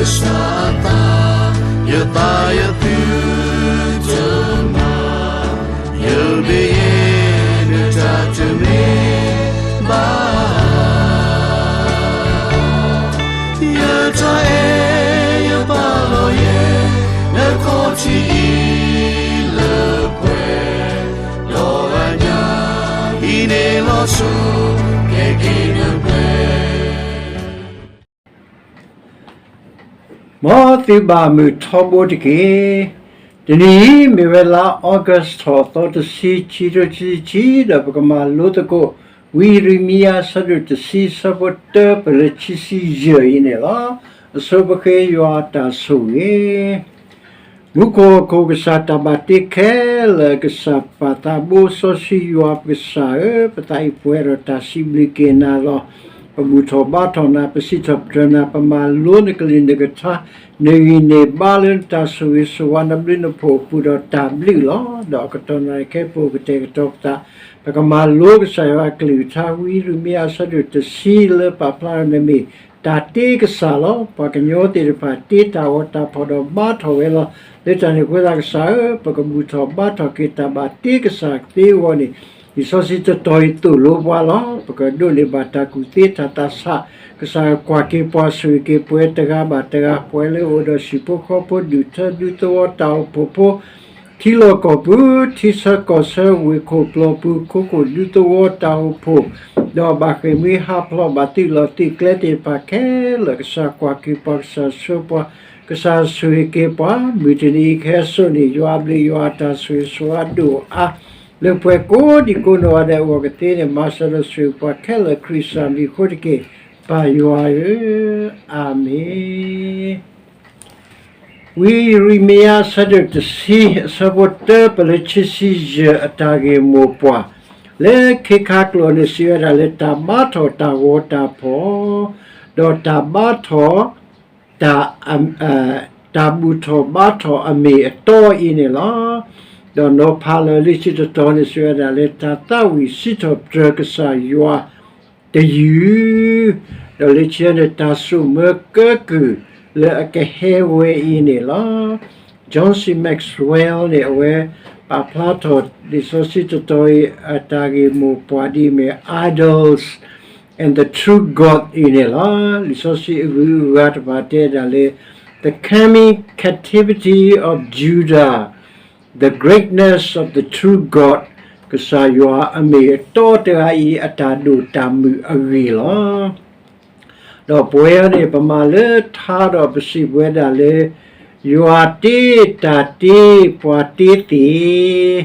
ကစၢ်အသး, ယသးယသုတမၤ, ယဘၣ်ယဲနတၢ်တမ့ၢ်ဘၣ်. ယတၢ်အဲၣ်ယပာ်လီၤယဲ, နခီၣ်ထံးအံၤလၢပှဲၤ, ဒီးအညၣ်အံၤန့ၣ်လီၤဆီ, ကဲက့ၤနပှဲၤ မ်သုဘၣ်မုာ်ထီဘိတက့ၢ်. တနံၤအံၤ မ့ၢ်ဝဲလါ August ထီၣ်သီတဆံ ခံကထိခံဆံခံ ဒီးပကမၤလိသကိး ဝံယံးရမံယၤ အဆၢဒိၣ်တဆံ အဆၢဖိတၢ ပလၢခံဆံယဲၢ်အံၤန့ၣ်လီၤ. အဆိပဃ့ယွၤအတၢ်ဆိၣ်ဂ့ၤ မူခိၣ်ဟီၣ်ခိၣ်ကစၢ်တၢ်ဘၣ်တ့ခဲလၢာ် ကစၢ်ပၢ်သးဘိစီဆှံယွၤပကစၢ်ဧၢ, ပသးအံၤပှဲၤဒီးတၢ်စံးဘျုးက့ၤနၤလီၤ. ပဘူၣ်ထီၣ်ဘါထီၣ်နၤ, ပစံးထီၣ်ပတြၢၤနၤ, ပမၤလိနကလုၢ်နကထါ, နဂံၢ်နဘါလၢနတၢ်ဆိၣ်ဂ့ၤဆိၣ်ဝါ နဘျုးနဖှိၣ်အပူၤဒီးတၢ်ဘျုးလီၤ. ဒီးအကတီၢ်နၣ်ရံၣ်ခဲအံၤ ပကတဲာ်ကတီၤပသး, ပကမၤလိကစၢ်ယွၤအကလုၢ်ကထါ ဝံယံးရမံယၤ အဆၢဒိၣ်တဆံ လၢပာ်ဖျါဒီး နမ့ၢ်တၢ်တ့ကစၢ်လီၤ. ပှၤကညီသ့ၣ်တဖၣ်တ့တၢ်ဂီၤတၢ်ဖီၣ်ဒီးဘါထီၣ်ဝဲလီၤ. လၢတၢ်န့ၣ်အဃိသတး ကစၢ်ဧၢ, ပကဘူၣ်ထီၣ်ဘါထီၣ်က့ၤတၢ်ဘၣ်တ့ကစၢ်သ့အဂီၢ်န့ၣ် လံာ်စီဆှံတတီၤအံၤသိၣ်လိပှၤလီၤ. ပကဒိးန့ၢ်ဘၣ်တၢ်ကူၣ်သ့တၢ်သးဆး, ကစၢ်ကွၢ်က့ၤပှၤဆိၣ်ဂ့ၤက့ၤပှၤတဂၤဘၣ်တဂၤ, ပှၤလၢအအိၣ်ဒီးဟံၣ်ဖိဃီဖိ ဒူၣ်ထၢဒူသဝီတၢ်အိၣ်ဖှိၣ်ဖိ ထံလီၢ်ကီၢ်ပူၤ, ထံဆၢကီၢ်ဆၢ ဝ့ၢ်ခိၣ်ပျီပူၤ ခိခိၣ်ဒူသဝီတၢ်အိၣ်ဖှိၣ်, ဒီးဘၣ်ဃ့ၢ်မှံဟးဖျိးဘၣ်သုးလီၢ်သုးကျဲသ့ၣ်တဖၣ်ခဲလၢာ် ကစၢ်ကွၢ်က့ၤပှၤ ကစၢ်ဆှၢပှၤ ကစၢ်ဆိၣ်ဂ့ၤက့ၤပှၤ, မုၢ်တနံၤအံၤကဟဲစိာ်န့ၢ် ယွၤအဘျုးယွၤအတၢ်ဆိၣ်ဂ့ၤဆိၣ်ဝါဒိၣ်အါ လၢပှၤကိးဒံကိးနီၢ်ဂၤဒဲးအဂီၢ်ကသ့န့ၣ် မၤစၢၤဒီးဆိၣ်ဂ့ၤပှၤခဲလၢာ် ခရံာ်ကစၢ်မံၤအဃိတက့ၢ်, ပၢ်ယွၤဧၢ, အၤမ့ၣ်. ဝံယံးရမံယၤ အဆၢဒိၣ်တဆံ အဆၢဖိတၢ ပလၢခံဆံယဲၢ် အတၢ်ဂ့ၢ်မိၢ်ပှၢ် လၢခ့ခါကျိာ်န့ၣ်စံးဝဲဒၣ်လၢ တၢ်ဘါထီၣ်တၢ်ဂီၤတၢ်ဖီၣ်, ဒီးတၢ်ဘါထီၣ် တၢ် တၢ်ဘူၣ်ထီၣ်ဘါထီၣ်အမ့ၢ်အတီအံၤန့ၣ်လီၤ. ဒီးနီၤဖးလၢလံာ်စံၣ်တတီၤန့ၣ်စံးဝဲဒၣ်လၢ တၢ်သးဝံၣ်စံးထီၣ်ပတြၢၤကစၢ်ယွၤတယုၢ်, ဒီးလၢခံန့ၣ် တၢ်စိာ်မၢကၢကုၢ်လၢအကဟဲဝဲအံၤန့ၣ်လီၤ. John C Maxwell န့ၣ် အဝဲပာ်ဖျါထီၣ်လံာ်စီဆှံတတီၤအံၤ အတၢ်ဂ့ၢ်မိၢ်ပှၢ်ဒ်အမ့ၢ် Idols and the True God အံၤန့ၣ်လီၤ. လံာ်စီဆှံအဂုၤအဂၤတဖၣ်တဲဒၣ်လၢ The Coming Captivity of Judah, the Greatness of the True God, ကစၢ်ယွၤအမ့ၢ်အတီတဂၤအံၤ အတၢ်ဒိၣ်တၢ်မုၢ်အဂ့ၢ်လီၤ. ဒီးပဝဲအံၤန့ၣ် ပမၤလၢထါဒီးပစံးပဝဲဒၣ်လၢ ယွၤတ့တၢ်တ့ ပှၤတ့သ့ၣ်,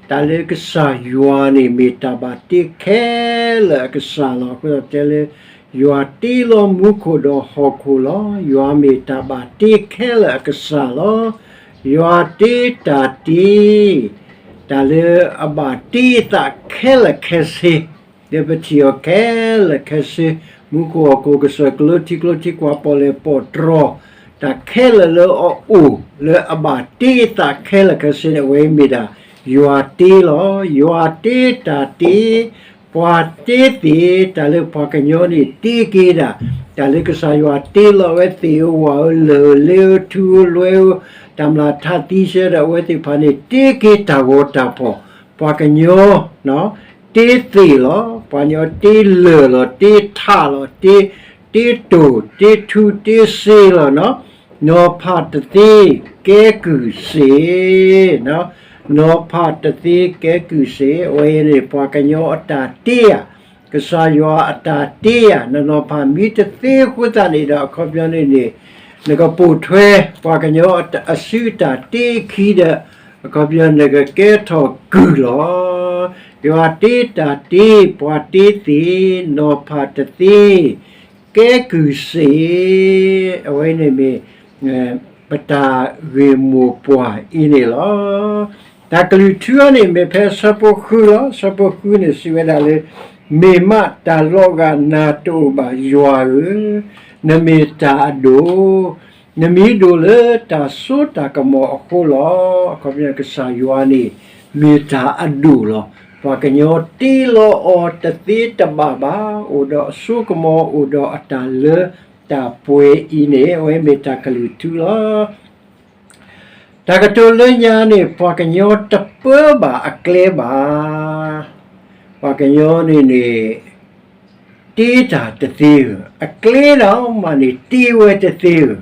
တၢ်လၢကစၢ်ယွၤန့ၣ် မ့ၢ်တၢ်ဘၣ်တ့ခဲလၢာ်အကစၢ်လီၤ. အဃိသတးတဲလၢ ယွၤတ့လီၤမူခိၣ်ဒီးဟီၣ်ခိၣ်လီၤ. ယွၤမ့ၢ်တၢ်ဘၣ်တ့ခဲလၢာ်အကစၢ်လီၤ. ယွၤတ့တၢ်တ့ တၢ်လၢအဘၣ်တ့သးခဲလၢာ်ခဲဆ့, လၢပထံၣ်အီၤခဲလၢာ်ခဲဆ့, မူခိၣ်ဟီၣ်ခိၣ် ကစၢၢ်ကျိထံကျိထံ ကွၢ်ပီၣ်လဲၣ်ပီၣ်တြီၤ, တၢ်ခဲလၢာ်လၢအအိၣ်လၢအဘၣ်တ့သးခဲလၢာ်ခဲဆ့န့ၣ် အဝဲမ့ၢ်ဒၣ် ယွၤတ့လီၤ. ယွၤတ့တၢ်တ့ ပှၤတ့သ့ၣ်, တၢ်လၢပှၤကညီန့ၣ်တ့က့ၤဒၣ်, တၢ်လၢကစၢ်ယွၤတ့လီၤဝဲသ့ၣ်ဧိၤ ဝၣ်ဧိၤ လၢၢ်ဧိၤ လ့ဧိၤ ထူဧိၤ လွဲဧိၤ တၢ်မျၢ်ထးသံဆၢဒီး အဝဲသ့ၣ်တဖၣ်န့ၣ် တ့က့ၤတၢ်ဂီၤတၢ်ဖီၣ်, ပှၤကညီ တ့သ့ၣ်လီၤ. ပှၤကညီတ့လၢၢ်လီၤ, တ့ထးလီၤ, တ့တိၢ် တ့ထူ တ့စ့လီၤ. နီၤဖးတသ့ ကဲကုၢ်စ့, နီၤဖးတသ့ ကဲကုၢ်စ့, အဝဲအံၤန့ၣ် ပှၤကညီအတၢ်တ့ဧါ, ကစၢ်ယွၤအတၢ်တ့ဧါ, နနီၤဖးမ့ၢ်တသ့အဃိသတးန့ၣ်ဒီး အခီပညီန့ၣ်န့ၣ် နကပိာ်ထွဲ ပှၤကညီအစုအတၢ်တ့ခံဒီး အခီပညီနကကဲထီၣ်ကုၢ်လီၤ. ယွၤတ့တၢ်တ့ ပှၤတ့သ့ၣ်, နီၤဖးတသ့ ကဲကုၢ်စ့, အဝဲန့ၣ်မ့ၢ် ပတၢ်ဂ့ၢ်မိၢ်ပှၢ်အံၤန့ၣ်လီၤ. တၢ်ကလုၢ်ထူအံၤန့ၣ် မ့ၢ်ဖဲဆၢဖိဃုလီၤ. ဆၢဖိဃုန့ၣ်စံးဝဲဒၣ်လၢ မ့ၢ်မးတၢ်လီၤဂာ်နၤတအိၣ်ဘၣ် ယွၤဧၢ, နမ့ၢ်တၢ်အဒိၣ်, နမံၤဒိၣ်လၢတၢ်စိတၢ်ကမီၤအဃိလီၤ. အခီပညီကစၢ်ယွၤန့ၣ် မ့ၢ်တၢ်အဒိၣ်လီၤ. ပှၤကညီတ့လီၤအီၤတသ့တဘၣ်ဘၣ်, အိၣ်ဒီးအစိကမီၤ အိၣ်ဒီးအတၢ်လၢ တၢ်ပှဲၤအံၤန့ၣ် အဝဲမ့ၢ်တၢ်ကလုၢ်ထူလီၤ. တၢ်ကတိၤလၢညါန့ၣ် ပှၤကညီတပၢဘၣ်အကျဲဘၣ်. ပှၤကညီန့ၣ်န့ၣ် တ့တၢ်တသ့ဧၢ, အကျဲဒၣ်မးန့ၣ် တ့ဝဲတသ့ဧၢ,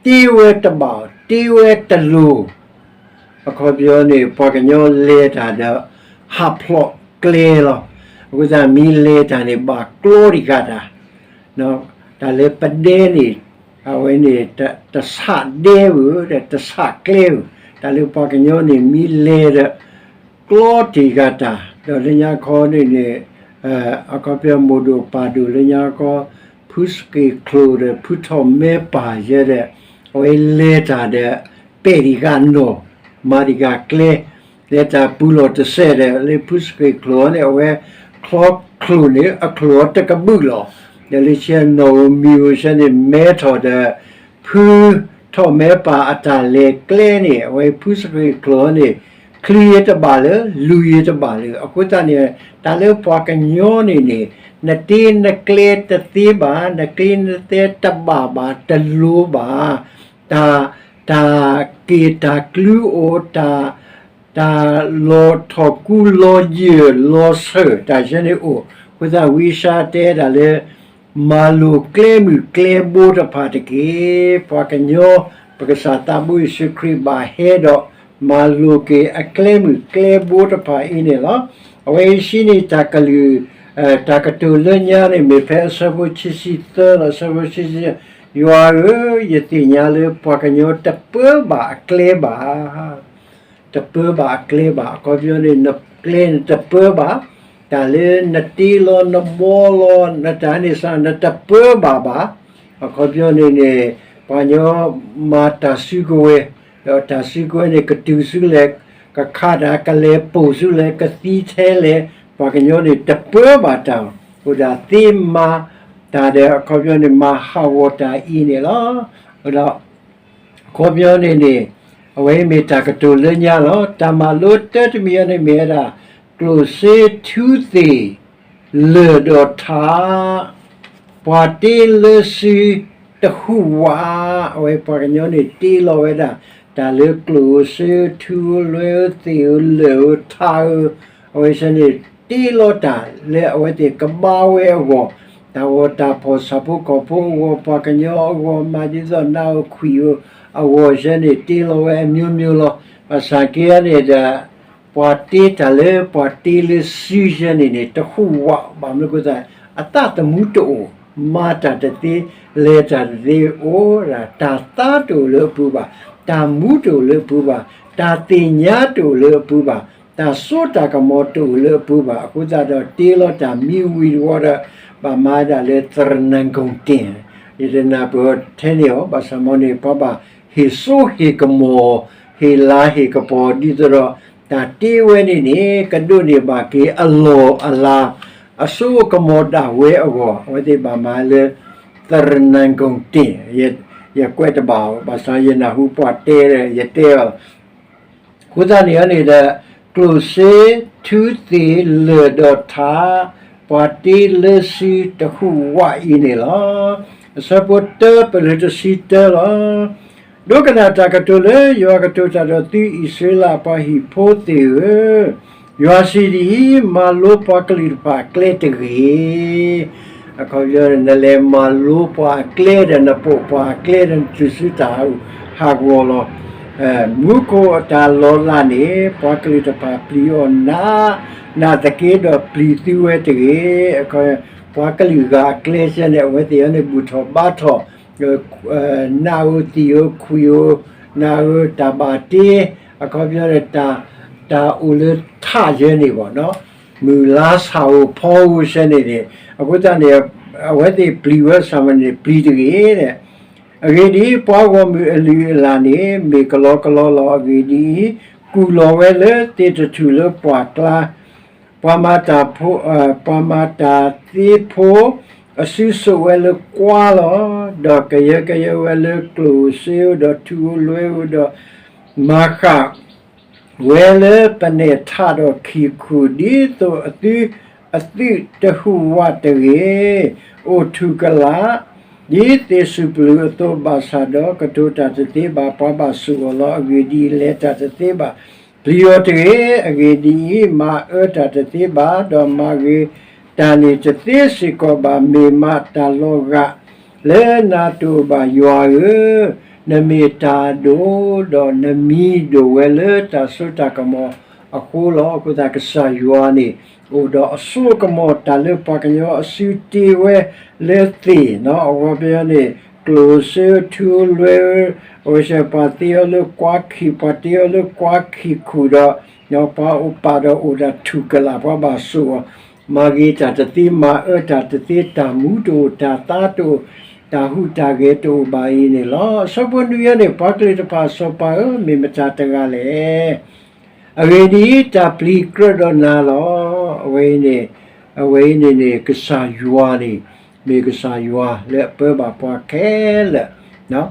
တ့ဝဲတဘၣ်, တ့ဝဲတလိၤ. အခီပညီန့ၣ် ပှၤကညီလဲၤတၢ်ဒီး ဟးဖျိးကျဲလီၤ. အဃိသတးမ့ၢ်လဲၤတၢ်န့ၣ် ဘၣ်ကျီတံၢ်ဃာ်တၢ် တၢ်လၢပဒဲန့ၣ် အဝဲန့ၣ် တဆးဒဲဧိၤ ဒီးတဆးကျဲဧိၤ, တၢ်လၢပှၤကညီန့ၣ် မ့ၢ်လဲၤဒီး ကျီတံၢ်ဃာ်တၢ်, ဒီးလၢညါခီန့ၣ်န့ၣ် အခီပညီမိၢ်ဒိၣ်ပၢ်ဒိၣ်လၢညါခီ ဖုစက့ၤချိၣ်ဒီး ဖုထီၣ်မဲပၢ်ယဲဒီး အဝဲလဲၤတၢ်ဒီး ပဲာ်တံၢ်ဃာ်နီၢ်, မၤတံၢ်ဃာ်ကျဲ, လဲၤတၢ်ပူၤလီၢ်တစဲးဒီး လၢဖုစက့ၤချိၣ်န့ၣ် အဝဲချီချိၣ်န့ၣ် အချိၣ်အီၤတကဘူၣ်လီၤ. ဒီးလၢဆဲနီၢ်ဧိၤမံၤဧိၤဆဲန့ၣ် မဲထီၣ်ဒီး ဖုထီၣ်မဲပၢ်အတၢ်လဲၤကျဲန့ၣ် အဝဲဖုစက့ၤချိၣ်န့ၣ် ချံယတဘၣ်လၢ လူၤယတဘၣ်လၢ အဃိသတးန့ၣ် တၢ်လၢပှၤကညီန့ၣ်န့ၣ် နတ့နကျဲတသ့ဘၣ်, နကျဲနသဲတဘၣ်ဘၣ် တလိၤဘၣ်, တၢ် တၢ်က့ၢ်တၢ်ကျူအိၣ်, တၢ် တၢ်လီၤထီၣ်ကူလီၤယၢၢ်လီၤဆၢၣ် တၢ်ယဲန့ၣ်အိၣ်, အဃိသတးဝံယၡါယၤတဲဒၣ်လၢ မၤလိာ်ကျဲမုၢ်ကျဲဘိတဖၣ်တက့ၢ်. ပှၤကညီ ပကစၢ်သးဘိယ့ၣ်ၡူးခရံာ်ဘၣ်ဟဲဒီး မၤလိာ်က့ၤအကျဲမုၢ်ကျဲဘိတဖၣ်အံၤန့ၣ်လီၤ. အဝဲအံၤစံးန့ၣ်တၢ်ကလုၢ် တၢ်ကတိၤလၢညါန့ၣ် မ့ၢ်ဖဲအဆၢဖိခံဆံသၢလီၤ, အဆၢဖိခံဆံ, ယွၤဧၢ, ယသ့ၣ်ညါလၢပှၤကညီတပၢဘၣ်အကျဲဘၣ် တပၢဘၣ်အကျဲဘၣ်. အခီပညီန့ၣ် နကျဲနတပၢဘၣ်, တၢ်လၢနတ့လီၤနဘှီလီၤ နတၢ်န့ၣ်စ့ၢ် နတပၢဘၣ်ဘၣ်. အခီပညီန့ၣ်န့ၣ် ပှၤကညီမၤတၢ်စုကဝဲၤ, ဒီးတၢ်စုကဝဲၤန့ၣ် ကတုၤဆူလဲၣ်, ကခးတၢ်ကလဲၤပိာ်ဆူလဲၣ်, ကသံထဲလဲၣ်, ပှၤကညီန့ၣ်တပၢဘၣ်တၢ်, အိၣ်ဒၣ်သ့မၤတၢ်ဒီး အခီပညီန့ၣ် မၤဟးဂီၤတၢ်အံၤန့ၣ်လီၤ. ဒီး အခီပညီန့ၣ်န့ၣ် အဝဲမ့ၢ်တၢ်ကတိၤလၢညါလီၤ. တၢ်မၤလိတၢတမံၤအံၤန့ၣ်မ့ၢ်ဝဲဒၣ် ကျိၣ်စ့ထူသ့ၣ် လၢၢ်ဒီးထး ပှၤတ့လၢစုတဟူးဝး, အဝဲပှၤကညီန့ၣ်တ့လီၤဝဲဒၣ် တၢ်လၢကျိၣ်ဧိၤစ့ဧိၤထူဧိၤလွဲဧိၤသ့ၣ်ဧိၤလၢၢ်ဧိၤထးဧိၤ, အဝဲစ့ၢ်န့ၣ် တ့လီၤတၢ်လၢအဝဲသ့ၣ်ကဘါဝဲအဂီၢ်, တၢ်ဂီၤတၢ်ဖီၣ်ဆၣ်ဖိကီၢ်ဖိအဂီၢ်, ပှၤကညီအဂီၢ်, မၤဒ်သိးနးဧိၤခွံၣ်ဧိၤအဂီၢ်စ့ၢ်န့ၣ် တ့လီၤဝဲအမျိုးမျိုးလီၤ. ဘၣ်ဆၣ်က့န့ၣ်ဒီး ပှၤတ့တၢ်လၢ ပှၤတ့လၢစုစ့ၢ်န့ၣ်န့ၣ် တဟူးဝးဘၣ်မနုၤအဃိသတး အသးသမူတအိၣ်, မၤတၢ်တသ့, လဲၤတၢ်တသ့, အိၣ်ဒၣ်တၢ်သါတအိၣ်လၢအပူၤဘၣ်, တၢ်မူတအိၣ်လၢအပူၤဘၣ်, တၢ်သ့ၣ်ညါတအိၣ်လၢအပူၤဘၣ်, တၢ်စိတၢ်ကမီၤတအိၣ်လၢအပူၤဘၣ်. အဃိသတးဒီးတ့လီၤတၢ်မံဝံၤတဝီဒီး ဘၣ်မၤဒၣ်လၢသရၣ်နၢၣ်ကိၣ်တ့ၢ်, ယတနၢ်ပၢၢ်ထဲန့ၣ်အီၤ, ဘၣ်ဆၣ်မ်န့ၣ် ပှၤဘၣ်ဟ့ၣ်စိဟ့ၣ်ကမီၤ, ဟ့ၣ်လၤဟ့ၣ်ကပီၤ ဒ်သိးဒီး တၢ်တ့ဝဲန့ၣ်န့ၣ် ကဒိးန့ၢ်ဘၣ်က့ၤအလီၢ်အလၤ အစိအကမီၤဒၣ်ဝဲအဂီၢ်, အဝဲသ့ၣ်ဘၣ်မၤလၢ သရၣ်နၢၣ်ကိၣ်တ့ၢ်, ယကွဲးတဘၣ်အီၤ, ဘၣ်ဆၣ်ယနၢ်ဟူပှၤတဲဒီး ယတဲအီၤ အဃိသတးန့ၣ်န့ၣ်ဒီး ကျိၣ်စ့ထူသ့ၣ် လၢၢ်ဒီးထး ပှၤတ့လၢစုတဟူးဝးအံၤန့ၣ်လီၤ. အဆၢဖိတၢ ပလၢၢ်တဆံတၢလီၤ. ဒိကနၣ်တၢ်ကတိၤလၢ ယွၤကတိၤတၢ်ဒီးသု အံၣ်စရ့လးပှၤဟံၣ်ဖိသ့ၣ်ဧၢ, ယွၤစံးဒ်အံၤ, မၤလိပှၤကလုာ်တဖၣ်အကျဲတဂ့ၤ. အခီပညီန့ၣ် နလဲၤမၤလိပှၤအကျဲဒီး နပိာ်ပှၤအကျဲဒီး နတုၤဆူတၢ်ဟးဂူာ်ဟးဂီၤလီၤ. မူခိၣ်အတၢ်လီၤလးန့ၣ် ပှၤကလုာ်တဖၣ်ပျံၤအီၤနး, နာ်သက့ဒီးပျံၤသုဝဲတဂ့ၤ. အခီ ပှၤကလုာ်ဂၤအကျဲစ့ၢ်န့ၣ် အဝဲသ့ၣ်အံၤန့ၣ် ဘူၣ်ထီၣ်ဘါထီၣ် နးဧိၤသံၣ်ဧိၤခွံၣ်ဧိၤ, နးဧိၤတၢ်ဘၣ်တ့, အခီပညီန့ၣ် တၢ်အိၣ်လၢထးယဲန့ၣ်ဘၣ်နီၤ, မုၢ်လါဆၣ်ဧိၤဖီဧိၤစ့ၢ်န့ၣ်န့ၣ်, အဃိသတးန့ၣ် အဝဲသ့ၣ်ပျံၤဝဲဆၣ်မန့ၣ် ပျံၤတဂ့ၤ. အဂ့ၢ်ဒ်အံၤ, ပှၤဂီၢ်မုၢ်အလုၢ်အလၢ်န့ၣ် မ့ၢ်ကလီကလီလီၤ. အဂ့ၢ်ဒ်အံၤ, ကူၣ်လီၤဝဲလၢသ့ၣ်တထူၣ်လၢပှၢ်ကျါ ပှၤမၤတၢ်ဖိ, ပှၤမၤတၢ်သ့ဖိ အစုစိာ်ဝဲလၢကွါလီၤ. ဒီးကယၢကယၢဝဲလၢကျိၣ်ဧိၤစ့ဧိၤ, ဒီးထူဧိၤလွဲဧိၤ, ဒီးမၤဃၣ်ဝဲလၢပနဲၣ်ထးဒီးခံၣ်ခူၣ်, ဒ်သိးအသု, အသုတဟူးဝးတဂ့ၤ. အိၣ်ထူၣ်ကလာ် ဒ်သ့ၣ်စူၣ်ပျူၢ်အသိးဘၣ်ဆၣ်ဒီး ကတိၤတၢ်တသ့ဘၣ်, ပှၤဘၣ်ဆိၣ်အီၤလီၤ. အဂ့ၢ်ဒ်အံၤ, လဲၤတၢ်တသ့ဘၣ်, ပျံၤအီၤတဂ့ၤ. အဂ့ၢ်ဒ်အံၤ, မၤအၢတၢ်တသ့ဘၣ်, ဒီးမၤဂ့ၤတၢ်န့ၣ်တသ့စ့ၢ်ကီးဘၣ်. မ့ၢ်မးတၢ်လီၤဂာ်လၢနၤတအိၣ်ဘၣ်. ယွၤဧၢ, နမ့ၢ်တၢ်အဒိၣ်, ဒီးနမံၤဒိၣ်ဝဲလၢတၢ်စိတၢ်ကမီၤအဃိလီၤ. အဃိသတးကစၢ်ယွၤန့ၣ် အိၣ်ဒီးအစိအကမီၤ တၢ်လၢပှၤကညီအစုတ့ဝဲလၢသ့ၣ်, အဝဲပယီၤန့ၣ် ကျိၣ်စ့ထူလွဲ, အဝဲစဲပှၤတ့အီၤလၢကွါခံၣ်, ပှၤတ့အီၤလၢကွါခံၣ်ခူၣ်ဒီး ပှၤအိၣ်ပာ်ဒီးအိၣ်ဒၣ်ထူၣ်ကလာ် ပှၤဘၣ်ဆိၣ်အီၤ, မၤဂ့ၤတၢ်တသ့, မၤအၢတၢ်တသ့, တၢ်မူတအိၣ်, တၢ်သါတအိၣ်, တၢ်ဟူးတၢ်ဂဲၤတအိၣ်ဘၣ်အံၤန့ၣ်လီၤ. အဆၢဖိနွံအံၤန့ၣ် ပှၤကလုာ်တဖၣ်စီၤပၤဧၢ, မ့ၢ်မတၤတဂၤလဲၣ်. အဂ့ၢ်ဒ်အံၤ, တၢ်ပျံၤကြၢးဒီးနၤလီၤ. အဝဲအံၤန့ၣ်, အဝဲအံၤန့ၣ်န့ၣ် ကစၢ်ယွၤန့ၣ် မ့ၢ်ကစၢ်ယွၤလၢအပၢဘၣ်ပှၤခဲလၢာ်,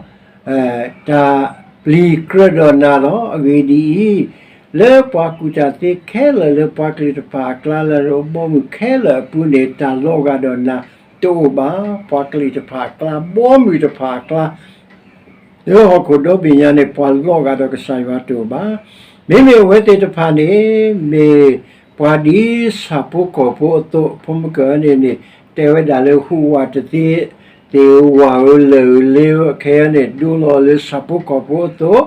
တၢ်ပျံၤကြၢးဒီးနၤလီၤ. အဂ့ၢ်ဒ်အံၤ, လၢပှၤကူၣ်တၢ်သ့ခဲလၢာ်လၢပှၤကလုာ်တဖၣ်အကျါလၢအဘီအမုၢ်ခဲလၢာ်အပူၤန့ၣ် တၢ်လီၤဂာ်ဒီးနၤတအိၣ်ဘၣ်. ပှၤကလုာ်တဖၣ်အကျါ, ဘီမုၢ်တဖၣ်အကျါ လၢဟီၣ်ခိၣ်ဒီဘ့ၣ်ညါန့ၣ် ပှၤလီၤဂာ်ဒီးကစၢ်ယွၤတအိၣ်ဘၣ်. မ့မ့ၢ်အဝဲသ့ၣ်တဖၣ်န့ၣ် မ့ၢ်ပှၤဒ်ဆၣ်ဖိကီၢ်ဖိအသိး, ဖိမုၢ်ကၢၢ်န့ၣ်န့ၣ် တဲဝဲဒၣ်လၢဟူးဝးတသ့, သ့ၣ်ဧိၤဝၣ်ဧိၤလၢၢ်ဧိၤလ့ဧိၤ အခဲအံၤန့ၣ် ဒိလီၤလၢဆၣ်ဖိကီၢ်ဖိအသိး,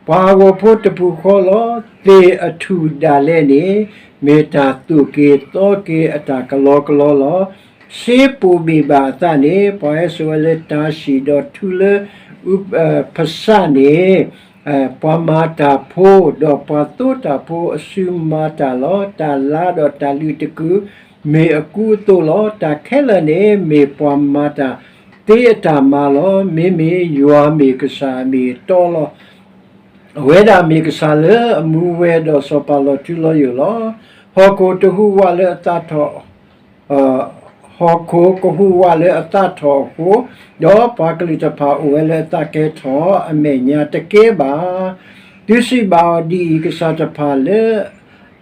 ပှၤဟးဂီၤဖိတပူၤဃီလီၤ. သ့ၣ်အထူၣ်ဒၣ်လဲာ်န့ၣ် မ့ၢ်တၢ်သိၣ်က့ၤသီက့ၤအတၢ်ကလီကလီလီၤ. စ့ပိာ်ဘ့ၣ်ဘၣ်အသးန့ၣ် ပှၤဟဲစိာ်ဝဲလၢတၢ်ၡံၣ်ဒီးထူလၢ ဖၣ်စၣ်န့ၣ် ပှၤမၤတၢ်ဖိ ဒီးပှၤသိတၢ်ဖိအစုမၤတၢ်လီၤ. တၢ်လါဒီးတၢ်လုၢ်တကုာ် မ့ၢ်အကူအသိးလီၤ. တၢ်ခဲလၢာ်န့ၣ် မ့ၢ်ပှၤမၤတၢ်သ့အတၢ်မၤလီၤ. မ့မ့ၢ်ယွၤမ့ၢ်ကစၢ်အမ့ၢ်အတီလီၤ. အဝဲဒၣ်မ့ၢ်ကစၢ်လၢအမူဝဲဒီးစီၤပၤလီၤထူလီၤယိာ်လီၤ. ဟီၣ်ခိၣ်တဟူးဝးလၢအသးထီၣ် ဟီၣ်ခိၣ်ကဟူးဝးလၢအသးထီၣ်အဃိ, ဒီးပှၤကလုာ်တဖၣ်အိၣ်ဝဲလၢအသးကဲထီၣ်အမဲာ်ညါတကဲဘၣ်. သုစံးဘၣ်အီၤဒ်အံၤ, ကစၢ်တဖၣ်လၢ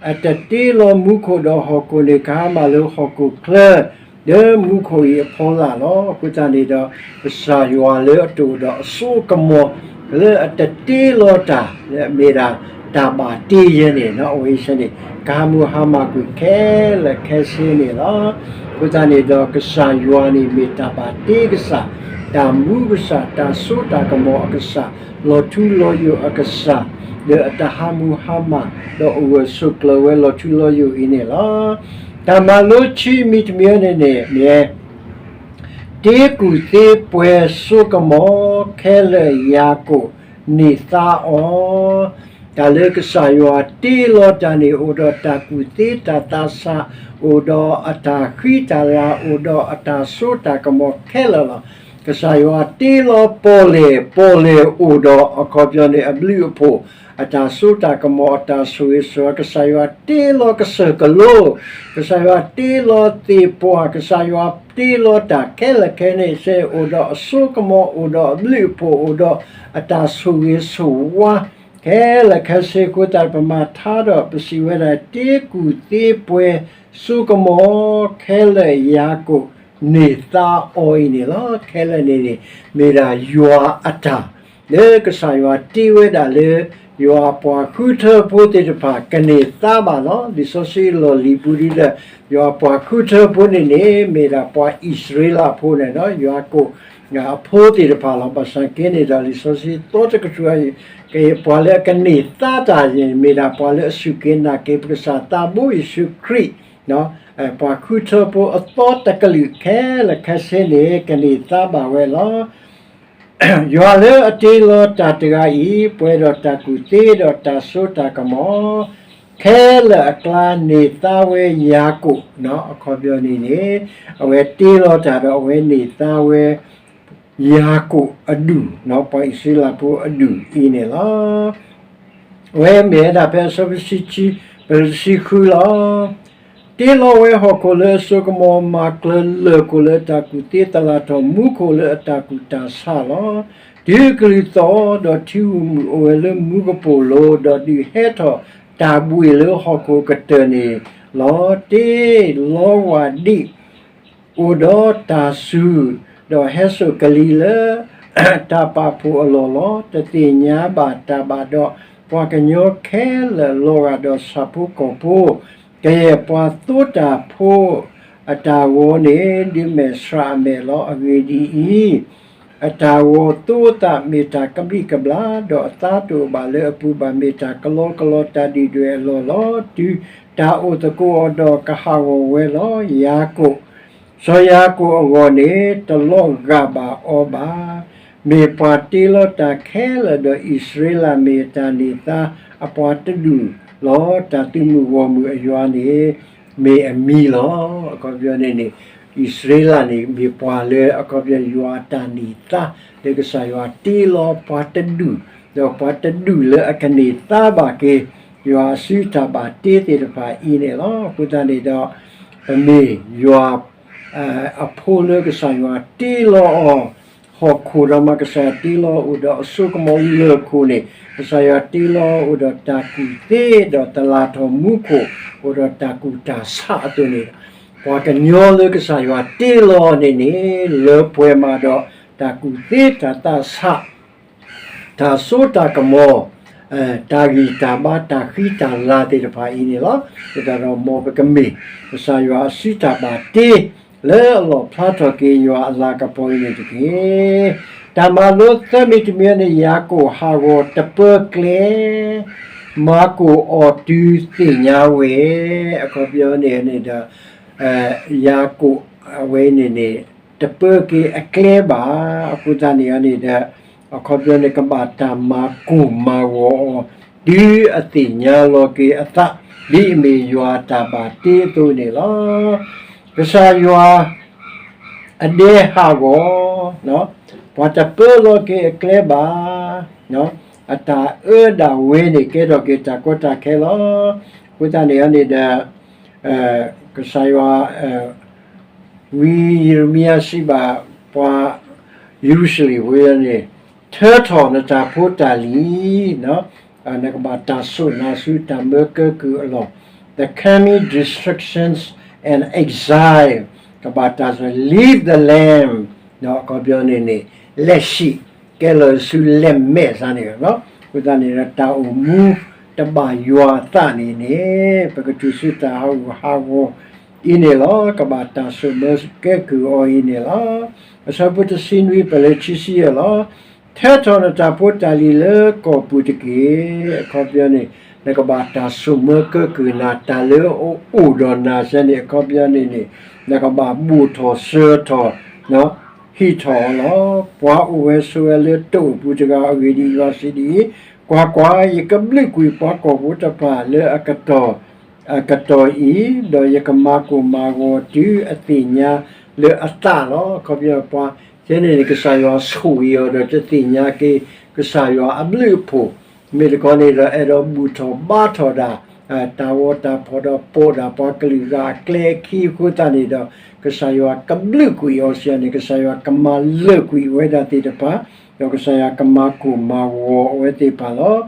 အတတ့လီၤမူခိၣ်ဒီးဟီၣ်ခိၣ်န့ၣ် ကဟါမၢ်လၢဟီၣ်ခိၣ်ချၢ လၢမူခိၣ်အံၤအဖီလာ်လီၤ. အဃိသတးန့ၣ်ဒီး ကစၢ်ယွၤလၢအတအိၣ်ဒီးအစိအကမီၤ လၢအတတ့လီၤတၢ် မ့ၢ်ဒၣ်တၢ်ဘၣ်တ့ယဲန့ၣ် အဝဲအံၤန့ၣ် ကဟးမုၢ်ဟါမၢ်ကွံာ်ခဲလၢာ်ခဲဆ့န့ၣ်လီၤ. အဃိသတးန့ၣ်ဒီး ကစၢ်ယွၤန့ၣ်မ့ၢ်တၢ်ဘၣ်တ့ကစၢ်, တၢ်မူကစၢ်, တၢ်စိတၢ်ကမီၤအကစၢ်, လီၤထူလီၤယိာ်အကစၢ်, လၢအတဟးမုၢ်ဟါမၢ် ဒီးအိၣ်ဂၢၢ်ဆိးကျၢၤဝဲလီၤထူလီၤယိာ်အံၤန့ၣ်လီၤ. တၢ်မၤလိခံမံၤတမံၤန့ၣ်န့ၣ် မ့ၢ် တ့ကူၣ်သ့ပှဲၤစိကမီၤခဲလၢာ် ယၤကိာ်န့ၢ်သါအီၤ. တၢ်လၢကစၢ်ယွၤတ့လီၤတၢ်န့ၣ် အိၣ်ဒီးတၢ်ကူၣ်သ့တၢ်သးဆး, အိၣ်ဒီးအတၢ်ဃံတၢ်လၤ, အိၣ်ဒီးအတၢ်စိတၢ်ကမီၤခဲလၢာ်လီၤ. ကစၢ်ယွၤတ့လီၤပီၣ်လဲၣ်, ပီၣ်လဲၣ်အိၣ်ဒီးအခီပညီန့ၣ် အဘျုးအဖှိၣ်, အတၢ်စိတၢ်ကမီၤ, အတၢ်ဆိၣ်ဂ့ၤဆိၣ်ဝါ, ကစၢ်ယွၤတ့လီၤကစၢၢ်ကလိ, ကစၢ်ယွၤတ့လီၤသ့ၣ်ပှၢ်, ကစၢ်ယွၤတ့လီၤတၢ်ခဲလၢာ်ခဲဆ့န့ၣ် စ့ၢ်အိၣ်ဒီးအစိကမီၤ, အိၣ်ဒီးအဘျုးအဖှိၣ်, အိၣ်ဒီးအတၢ်ဆိၣ်ဂ့ၤဆိၣ်ဝါ ခဲလၢာ်ခဲဆ့အဃိသတး ပမၤထါဒီးပစံးဝဲဒၣ် တ့ကူၣ်သ့ပှဲၤစိကမီၤခဲလၢာ် ယၤကိာ်န့ၢ်သါအီၤအံၤန့ၣ်လီၤ. ခဲလၢာ်န့ၣ်န့ၣ် မ့ၢ်ဒၣ်ယွၤအတၢ် လၢကစၢ်ယွၤတ့ဝဲဒၣ်လၢ ယွၤပှၤဃုထၢဖိသ့ၣ်တဖၣ် ကန့ၢ်သါဘၣ်လီၤ. လံာ်စီဆှံအလီၢ်လံၤပူၤဒ်ဒီး ယွၤပှၤဃုထၢဖိန့ၣ်န့ၣ် မ့ၢ်ဒၣ်ပှၤအံၣ်စရ့လးဖိန့ၣ်ဒီး ယွၤကိာ်အဖိသ့ၣ်တဖၣ်လီၤ. ဘၣ်ဆၣ်က့န့ၣ်ဒီး လံာ်စီဆှံသီတကတြူၢ် ပှၤလၢအကန့ၢ်သါတၢ်န့ၣ် မ့ၢ်ဒၣ်ပှၤလၢအစူၢ်က့ၤနာ်က့ၤ ပကစၢ်သးဘိယ့ၣ်ၡူးခရံာ် ပှၤဃုထၢဖိအသီတကလုာ်ခဲလၢာ်ခဲဆ့န့ၣ် ကန့ၢ်သါဘၣ်ဝဲလီၤ. ယွၤလၢအတ့လီၤတၢ်တဂၤအံၤ ပှဲၤဒီးတၢ်ကူၣ်သ့ဒီးတၢ်စိတၢ်ကမီၤ ခဲလၢာ်အကျါန့ၢ်သါဝဲယၤကိာ်, အခီပညီန့ၣ်န့ၣ် အဝဲတ့လီၤတၢ်ဒီးအဝဲန့ၢ်သါဝဲ ယၤကိာ်အဒူၣ်, ပှၤအံၣ်စရ့လးဖိအဒူၣ်အံၤန့ၣ်လီၤ. အဝဲမ့ၢ်ဝဲဒၣ်ဖဲအဆၢဖိဆံခံ ပတဆံဃုလီၤ. တ့လီၤဝဲဟီၣ်ခိၣ်လၢအစိကမီၤ, မၤကျၢၤလၢၢ်ခိၣ်လၢအတၢ်ကူၣ်သ့, သလၣ်ထီၣ်မူခိၣ်လၢအတၢ်ကူၣ်တၢ်ဆးလီၤ. တုၤကလုၢ်သီၣ်, ဒီးထံဂုၤမုၢ်အိၣ်ဝဲလၢမူကပိာ်လိၤ, ဒီးဒုးဟဲထီၣ်တၢ်ဘှံးလၢဟီၣ်ခိၣ်ကတၢၢ်န့ၣ်လီၤ. တ့လီၤဝၢ်ဒံး အိၣ်ဒီးတၢ်စူၤ ဒီးဟဲစိာ်ကလံၤလၢ တၢ်ပာ်ဖှိၣ်အလီၢ်လီၤ. တသ့ၣ်ညါဘၣ်တၢ်ဘၣ်ဒီး ပှၤကညီခဲလၢာ်လီၤဂာ်ဒီးဆၣ်ဖိကီၢ်ဖိ, ကယဲၢ်ပှၤသိတၢ်ဖိအတၢ်ဂီၤန့ၣ် ဒုးမဲာ်ဆှးအမဲာ်လီၤ. အဂ့ၢ်ဒ်အံၤ, အတၢ်ဂီၤသိသးမ့ၢ်တၢ်ကဘျံးကဘျၣ်, ဒီးအသါတအိၣ်ဘၣ်လၢအပူၤဘၣ်, မ့ၢ်တၢ်ကလီကလီတၢ်ဒုၣ်ဒွဲၣ်အလီၢ်လီၤ. တုၤတၢ်အိၣ်သကိးအီၤဒီးကဟးဂီၤဝဲလီၤ. ယၤကိာ် စီၤယၤကိာ်အဂီၢ်န့ၣ် တလီၤဂာ်ဘၣ်အီၤဘၣ်. မ့ၢ်ပှၤတ့လီၤတၢ်ခဲလၢာ်ဒီး အံၣ်စရ့လးမ့ၢ်တၢ်န့ၢ်သါအပှၤတဒူၣ်လီၤ. တၢ်သုးမုၢ်ဂီၢ်မုၢ်အယွၤန့ၣ် မ့ၢ်အမံၤလီၤ. အခီပညီန့ၣ်န့ၣ် အံၣ်စရ့လးန့ၣ် မ့ၢ်ပှၤလၢအခီပညီယွၤအတၢ်န့ၢ်သါ လၢကစၢ်ယွၤတ့လီၤပှၤတဒူၣ်, ဒီးပှၤတဒူၣ်လၢအကန့ၢ်သါဘၣ်က့ၤ ယွၤအစုတၢ်ဘၣ်တ့သ့ၣ်တဖၣ်အံၤန့ၣ်လီၤ. အဃိသတးန့ၣ်ဒီး ပမ့ၢ်ယွၤ အဖိလၢကစၢ်ယွၤတ့လီၤအီၤ, ဟီၣ်ခိၣ်ဒီးမ့ၢ်ကစၢ်ယွၤတ့လီၤအိၣ်ဒီးအစိကမီၤလၢၢ်ခိၣ်န့ၣ် ကစၢ်ယွၤတ့လီၤအိၣ်ဒီးတၢ်ကူၣ်သ့, ဒီးတလၢ်ထီၣ်မူခိၣ် အိၣ်ဒီးတၢ်ကူၣ်တၢ်ဆးအသိးန့ၣ်, ပှၤကညီလၢကစၢ်ယွၤတ့လီၤန့ၣ်န့ၣ် လၢပှဲၤမးဒီးတၢ်ကူၣ်သ့တၢ်သးဆး တၢ်စိတၢ်ကမီၤ, တၢ်ဂံၢ်တၢ်ဘါ တၢ်ဃံတၢ်လၤသ့ၣ်တဖၣ်အံၤန့ၣ်လီၤ. ဒ်သိးဒီးမ်ပကမ့ၢ် ကစၢ်ယွၤအစုတၢ်ဘၣ်တ့ လၢအလီၣ်ဖျါထီၣ်က့ၤယွၤအလၤကပီၤအံၤန့ၣ်တက့ၢ်. တၢ်မၤလိသၢမံၤတမံၤန့ၣ် ယၤကိာ်ဟးဂီၤတပၢကျဲ မၤကိာ်အီၤတုၤသ့ၣ်ညါဝဲ, အခီပညီန့ၣ်န့ၣ်ဒီး ယၤကိာ်အဝဲန့ၣ်န့ၣ် တပၢက့ၤအကျဲဘၣ်. အဃိသတးန့ၣ်န့ၣ်ဒီး အခီပညီန့ၣ် ကဘၣ်တၢ်မၤကိၢ်မၤဂီၤအီၤ တုၤအသ့ၣ်ညါလီၤက့ၤအသး ဒ်အမ့ၢ်ယွၤအတၢ်ဘၣ်တ့အသိးန့ၣ်လီၤ. ကစၢ်ယွၤ အဒဲဟးဂီၤ, ပှၤတပၢလီၤက့ၤအကျဲဘၣ်, အတၢ်အၢဒၣ်ဝဲန့ၣ် ကဲထီၣ်က့ၤတၢ်ကီတၢ်ခဲလီၤ. အဃိသတးန့ၣ်န့ၣ်ဒီး ကစၢ်ယွၤ ဝံယံးရမံယၤစံးဘၣ်ပှၤယရူၤၡလ့ၣ်ဖိန့ၣ်, ထၢထီၣ်နတၢ်ဖိတၢ်လံၤ, နကဘၣ်တၢ်စိၢ်နၤဆူတၢ်မၢကၢကုၢ်အလီၢ်, the coming destructions and exile, ကဘၣ်တၢ်စိၢ် leave the land, အခီပညီန့ၣ်န့ၣ် လက်ရှိ ကဲလီၤဆူလဲၤမဲာ်စ့ၢ်န့ၣ်လီၤ. အဃိသတးန့ၣ်ဒီး တၢ်အိၣ်မူတဘၣ်ယွၤအသးန့ၣ်န့ၣ် ပကတုၤဆူတၢ်ဟးဂူာ်ဟးဂီၤအံၤန့ၣ်လီၤ. ကဘၣ်တၢ်စိၢ်မၢကဲကုၢ်အီၤအံၤန့ၣ်လီၤ. အဆၢဖိတဆံနွံ ပလၢခံဆံယဲၢ်လီၤ. ထၢထီၣ်နတၢ်ဖိတၢ်လံၤလၢကီၢ်ပူၤတက့ၢ်. အခီပညီန့ၣ် နကဘၣ်တၢ်စိၢ်မၢကဲကုၢ်နၤ တၢ်လၢအအိၣ်ဒီးနၤစ့ၢ်န့ၣ် အခီပညီန့ၣ်န့ၣ် နကဘၣ်ဘူၣ်ထီၣ်စၢၤထီၣ် ဟံးထီၣ်အီၤလီၤ. ပှၤအိၣ်ဝဲဆိးဝဲလၢတၢ်အိၣ်ပူၤတဂၤအဂ့ၢ်ဒ်အံၤ ယွၤစံးဒ်အံၤ, ကွၢ်ကွၢ်, ယကဘျုးကွံာ်ပှၤကီၢ်ဖိတဖၣ်လၢအကတီၢ် အကတီၢ်အံၤ, ဒီးယကမၤကိၢ်မၤဂီၤတုၤအသ့ၣ်ညါလၢအသးလီၤ. အခီပညီပှၤ ကဲန့ၣ်န့ၣ် ကစၢ်ယွၤဆိၣ်ဂ့ၤအီၤဒီးတသ့ၣ်ညါက့ၤ ကစၢ်ယွၤအဘျုးအဖှိၣ် မ့ၢ်တခီန့ၣ်ဒီး အဲၣ်ဒိးဘူၣ်ထီၣ်ဘါထီၣ်ဒၣ် တၢ်ဂီၤတၢ်ဖီၣ်ဒီးပိာ်ဒၣ်ပှၤကလုာ်ဂၤအကျဲအခံအဃိသတးန့ၣ်ဒီး ကစၢ်ယွၤကဘျုးကွံာ်အီၤစ့ၢ်န့ၣ် ကစၢ်ယွၤကမၤလၢာ်ကွံာ်အဝဲဒၣ်သ့ၣ်တဖၣ်, ဒီးကစၢ်ယွၤကမၤကိၢ်မၤဂီၤအဝဲသ့ၣ်တဖၣ်လီၤ.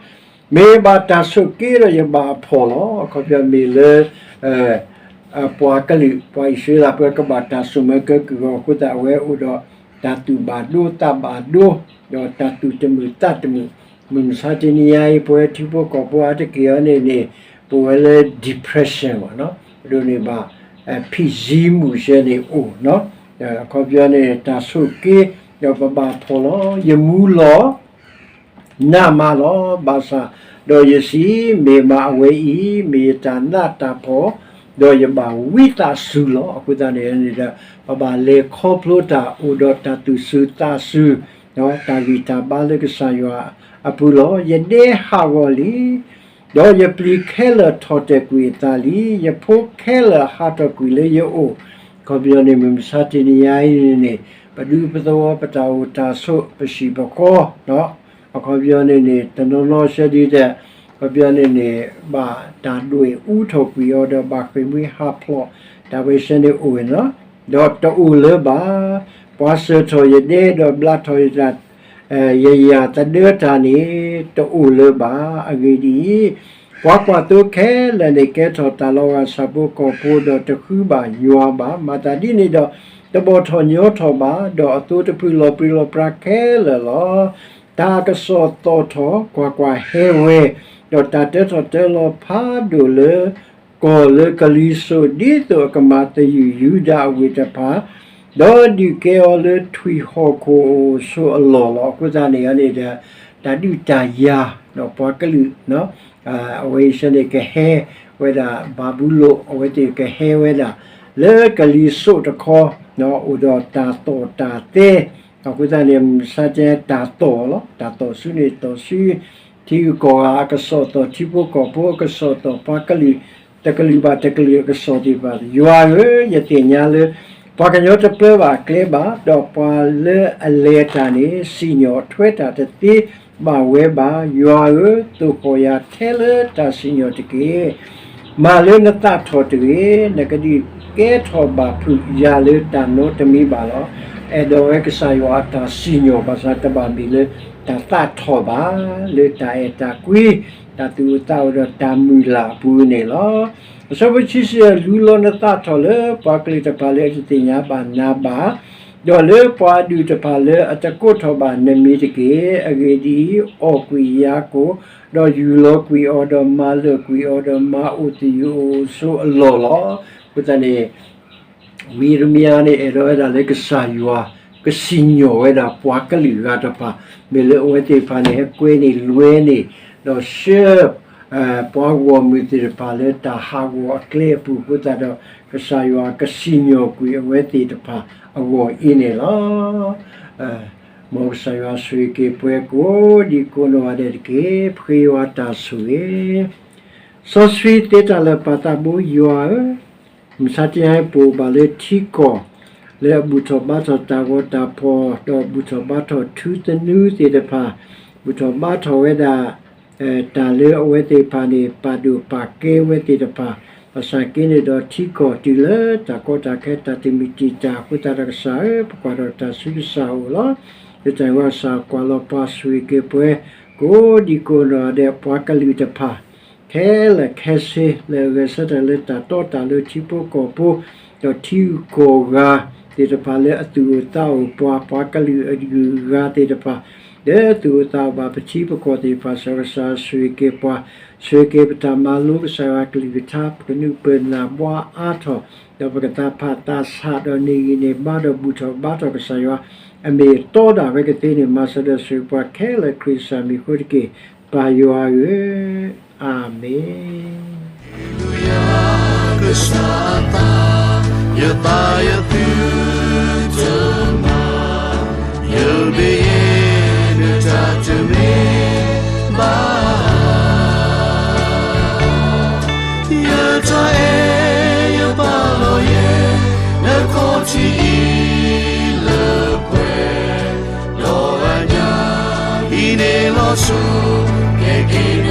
မ့ၢ်ဘၣ်တၢ်ဆိၣ်က့ဒီးယဘၣ်အဖှီၣ်လီၤ. အခီပညီမ့ၢ်လၢ ပှၤကလုာ် ပှၤအံၣ်စရ့လးဖိကဘၣ်တၢ်စိၢ်မၢကဲကုၢ်အီၤအဃိသတး အဝဲအိၣ်ဒီးတၢ်သူၣ်ဘၣ်ဒိသးဘၣ်ဒိ ဒီးတၢ်သူၣ်တမုာ်သးတမုာ်, မုၢ်မဆါတနံၤညါအံၤ ပဝဲထံဖိကီၢ်ဖိအါတက့ၢ်အီၤန့ၣ်န့ၣ် ပဝဲလၢ depression ဘၣ်, ပဒိးန့ၢ်ဘၣ် ဖံးစ့မုၢ်စ့ၢ်န့ၣ်အိၣ်, အခီပညီန့ၣ် တၢ်ဆိၣ်က့ ဒီးပဘၣ်ဖှီၣ်လီၤ. ယမူလီၤ နးမးလီၤ. ဘၣ်ဆၣ်ဒီးယစံး, မ့ၢ်မးအဝဲအံၤ မ့ၢ်ယတၢ်နးတၢ်ဖှီၣ်, ဒီးယဘၣ်ဝံသးစူၤလီၤ. အဃိသတးန့ၣ်န့ၣ်ဒီး ပဘၣ်လဲၤခီဖျိတၢ်အိၣ်ဒီးတၢ်သူၣ်စူၤသးစူၤ, တၢ်ဂံၢ်တၢ်ဘါလၢကစၢ်ယွၤအပူၤလီၤ. ယဒဲဟးဂီၤလံ ဒီးယပျံၤခဲလၢာ်ထီၣ်တဲာ်ကွံာ်အသးလံ, ယဖိခဲလၢာ်ဟးထီၣ်ကွံာ်လၢယအိၣ်, အခီပညီန့ၣ် မုၢ်မဆါတနံၤညါအံၤန့ၣ်န့ၣ် ပဒူပသဝီ ပတၢ်အိၣ်တၢ်ဆိး ပဟံၣ်ပဃီ, အခီပညီန့ၣ်န့ၣ် တနီၤနီၤစဲဒ်ဒီး အခီပညီန့ၣ်န့ၣ် ဘၣ်တၢ်ဒွဲၣ်အူထီၣ်ကွံာ်အီၤဒီး ဘၣ်ဃ့ၢ်မှံဟးဖျိး တၢ်ဝဲစဲန့ၣ်အိၣ်ဝဲလီၤ. ဒီးတအိၣ်လၢၤဘၣ်. ပှၤစၢထီၣ်ယဒဲဒီးဘျးထီၣ်ယတၢ် ယယၢ်သဒၢတၢ်န့ၣ် တအိၣ်လၢၤဘၣ်. အဂ့ၢ်ဒ်အံၤ, ပှၤကွၢ်သိခဲလၢာ်န့ၣ် ကဲထီၣ်တၢ်လီၤဂာ်ဆၣ်ဖိကီၢ်ဖိဒီးတဃုဘၣ်ယွၤဘၣ်. မၤသးဒ်န့ၣ်ဒီး တဘီၣ်ထီၣ်ညီထီၣ်ဘၣ်, ဒီးအသိတဖုလီၤပြံလီၤပြါခဲလၢာ်လီၤ. တၢ်ကစီၣ်သီၣ်ထီၣ်ကွၢ်ကွၢ်ဟဲဝဲ, ဒီးတၢ်တၢထီၣ်တၢလီၤဖးဒိၣ်လၢ ကီၢ်လၢကလံၤစိး ဒ်သိးအကမၤသယုၢ်ယူဒၤအဝ့ၢ်တဖၣ်, ဒီးဒုးကဲအီၤလၢထွံၣ်ဟီၣ်ခိၣ်အအိၣ်အဆိးအလီၢ်လီၤ. အဃိသတးန့ၣ်န့ၣ်ဒီး တၢ်ဒုးတၢ်ယၤ ပှၤကလုာ် အဝဲအံၤန့ၣ်ကဟဲဝဲဒၣ်ဘၤဘူလိၣ်, အဝဲသ့ၣ်ကဟဲဝဲဒၣ် လၢကလံၤစိးတခီ အိၣ်ဒီးတၢ်သီၣ်တၢ်သဲ, အဃိသတးန့ၣ် မုၢ်မဆါတနံၤ တၢ်သီၣ်လီၤ. တၢ်သီၣ်ဆူန့ၣ်သီၣ်ဆူ ထံဂုၤကီၢ်ဂၤအကစီၣ်သီၣ်, ထံဖိကီၢ်ဖိအကစီၣ်သီၣ်, ပှၤကလုာ်တကလုာ်ဘၣ်တကလုာ်အကစီၣ်သ့ၣ်တဖၣ်, ယွၤဧၢ, ယသ့ၣ်ညါလၢ ပှၤကညီတပျၢဘၣ်အကျဲဘၣ်, ဒီးပှၤလၢအလဲၤတၢ်န့ၣ် စံၣ်ညီၣ်ထွဲတၢ်တသ့ဘၣ်ဝဲဘၣ်. ယွၤဧၢ, သိၣ်ဃီၣ်ယၤထဲလၢတၢ်စံၣ်ညီၣ်တက့ၢ်. မၤလၢနသးထီၣ်တဂ့ၤ, နကဒုးကဲထီၣ်ဘၣ်ဖုးယၤလၢတၢ်နီတမံၤဘၣ်လီၤ. အဲၣ်ဒိးဝဲကစၢ်ယွၤအတၢ်စံၣ်ညီၣ်ဘၣ်ဆၣ် တဘၣ်မ့ၢ်လၢတၢ်သးထီၣ်ဘၣ်, လၢတၢ်အဲၣ်တၢ်ကွံ, တၢ်သူၣ်အိၣ်သးအိၣ်ဒီးတၢ်မုၢ်လၢ်အပူၤန့ၣ်လီၤ. အဆၢဖိခံဆံယဲၢ်, လူလီၤနသးထီၣ်လၢပှၤကလုာ်တဖၣ်လၢအတသ့ၣ်ညါဘၣ်နၤဘၣ်, ဒီးလၢပှၤအဒူၣ်တဖၣ်လၢအတကိးထီၣ်ဘၣ်နမံၤတက့ၢ်. အဂ့ၢ်ဒ်အံၤ, အီၣ်ကွံာ်ယၤကိာ်, ဒီးယူၢ်လီၤကွံာ်အီၤ, ဒီးမၤလၢာ်ကွံာ်အီၤ, ဒီးမၤအိၣ်သယုၢ်အိၣ်ဆိးအလီၢ်လီၤ. အဃိသတးန့ၣ် ဝံယံးရမံယၤန့ၣ် အဲၣ်ဒိးဝဲဒၣ်လၢကစၢ်ယွၤ ကစံၣ်ညီၣ်ဝဲဒၣ်ပှၤကလုာ်ဂၤတဖၣ်, မ့ၢ်လၢအဝဲသ့ၣ်တဖၣ်န့ၣ် ဟဲကွဲန့ၢ်လွဲန့ၢ်, ဒီးဆှၢ ပှၤဂီၢ်မုၢ်သ့ၣ်တဖၣ်လၢတၢ်ဟးဂီၤအကျဲအပူၤအဃိသတးဒီး ကစၢ်ယွၤကစံၣ်ညီၣ်ကွံာ်အဝဲသ့ၣ်တဖၣ်အဂီၢ်အံၤန့ၣ်လီၤ. မ်ကစၢ်ယွၤဆိၣ်ဂ့ၤက့ၤပှၤကိးဒံကိးနီၢ်ဂၤဒဲးတက့ၢ်. ပဃ့ယွၤတၢ်ဆိၣ်ဂ့ၤ စီဆှံသ့တၢ်လၢာ်ပၢ်သးဘိယွၤဧၢ, မုၢ်မဆါတနံၤအံၤ ပအိၣ်ဘၣ်လၢထံကီၢ် လၢအဘူၣ်ထီၣ်ဘါထီၣ်တၢ်ဂီၤတၢ်ဖီၣ်, ဒီးဘူၣ်ထီၣ်ဘါထီၣ်ထူသနူသ့ၣ်တဖၣ်, ဘူၣ်ထီၣ်ဘါထီၣ်ဝဲဒၣ် တၢ်လၢအဝဲသ့ၣ်တဖၣ်န့ၣ် ပာ်ဒိၣ်ပာ်ကဲဝဲသ့ၣ်တဖၣ်, ဘၣ်ဆၣ်က့န့ၣ်ဒီးထံကီၢ်တုၤလၢတၢ်ကီတၢ်ခဲတၢ်တမုာ်တံာ်တာ်အဃိသတးဒီးကစၢ်ဧၢ, ပကွၢ်ထီၣ်တၢ်ဆူကစၢ်အအိၣ်လီၤ. လၢတၢ်ဂီၤကစၢ်ကွၢ်လီၤပှၤဆိၣ်ဂ့ၤက့ၤပှၤ ကိးဒံကိးနီၢ်ဂၤဒဲး ပှၤကလုာ်တဖၣ် ခဲလၢာ်ခဲဆ့ လၢအဂဲၤဆၢထၢၣ်လၢတၢ်တီတၢ်လိၤထံဖိကီၢ်ဖိ, ဒီးထံဂုၤကီၢ်ဂၤသ့ၣ်တဖၣ်လၢအသူၣ်အိၣ်သးအိၣ်ပှၤ, ပှၤကလုာ်အဂုၤအဂၤသ့ၣ်တဖၣ် လၢသူၣ်အိၣ်သးအိၣ်ဘၣ်ပထံပကီၢ်သ့ၣ်တဖၣ် ကစၢ်ဆိၣ်ဂ့ၤက့ၤပှၤ, ဆိၣ်ဂ့ၤက့ၤပတၢ်မၤလိကစၢ်ယွၤကလုၢ်ကထါ, ပကနုာ်ပၢၢ်နၢ်ဘှါအါထီၣ်, ဒီးပကသးဖးသးဆးဒီးန့ၢ်ဂံၢ်န့ၢ်ဘါဒီးဘူၣ်ထီၣ်ဘါထီၣ်ကစၢ်ယွၤ အမ့ၢ်အတီဒၣ်ဝဲကသ့န့ၣ် မၤစၢၤဒီးဆိၣ်ဂ့ၤပှၤခဲလၢာ်ခရံာ်ကစၢ်မံၤအဃိတက့ၢ်, ပၢ်ယွၤဧၢ, အၤမ့ၣ်. ကစၢ်အသး, ယသးယသုတမၤ, ယမ့ၢ်ယဲနတၢ်တမ့ၢ်ဘၣ်. ယတၢ်အဲၣ်ယပာ်လီၤယဲ, နခီၣ်ထံးအံၤလၢပှဲၤ, ဒီးအညါ အံၤန့ၣ်လီၤဆီ, ကဲက့ၤ